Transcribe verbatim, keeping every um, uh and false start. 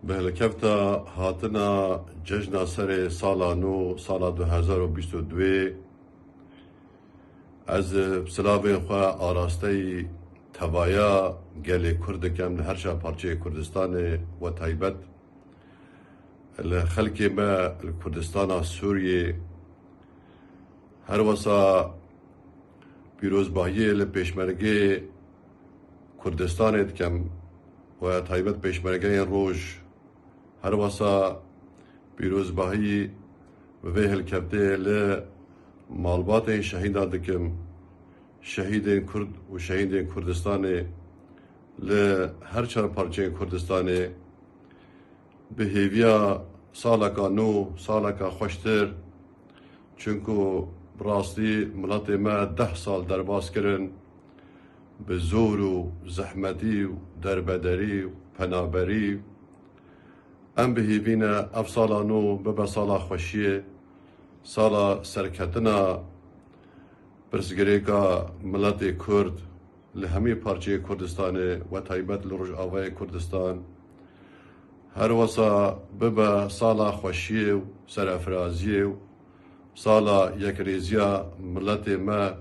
Bi hilkefta hatina cejna serê sala nû, sala du hezar û bîst û duyê, ez silavên xwe arasteyî tevaya gelê Kurd dikim li her çar parçeyê Kurdistanê, we taybet li xelkê me li Kurdistana Sûriyê, her wesa pîrozbahiyê li pêşmergê Kurdistanê dikim, we taybet pêşmergeyên roj. Her wesa pîrozbahî bi vê hilkevtê li malbatên şehîdan dikim, şehîdên Kurd û şehîdên Kurdistanê li her çar parçeyên Kurdistanê, bi hêviya saleka nû, saleka xweştir, çunku bi rastî miletê me deh sal derbas kirin, bi zor û zehmetî û derbederî û penaberî. Em bi hêvî ne ev sala nû bibe sala xweşiyê, sala serketina pirsgirêka miletê Kurd li hemî parçeyê Kurdistanê, we taybet li Rojavayê Kurdistan. Her wesa bibe sala xweşiyê û serefraziyê û sala yekrêziya miletê me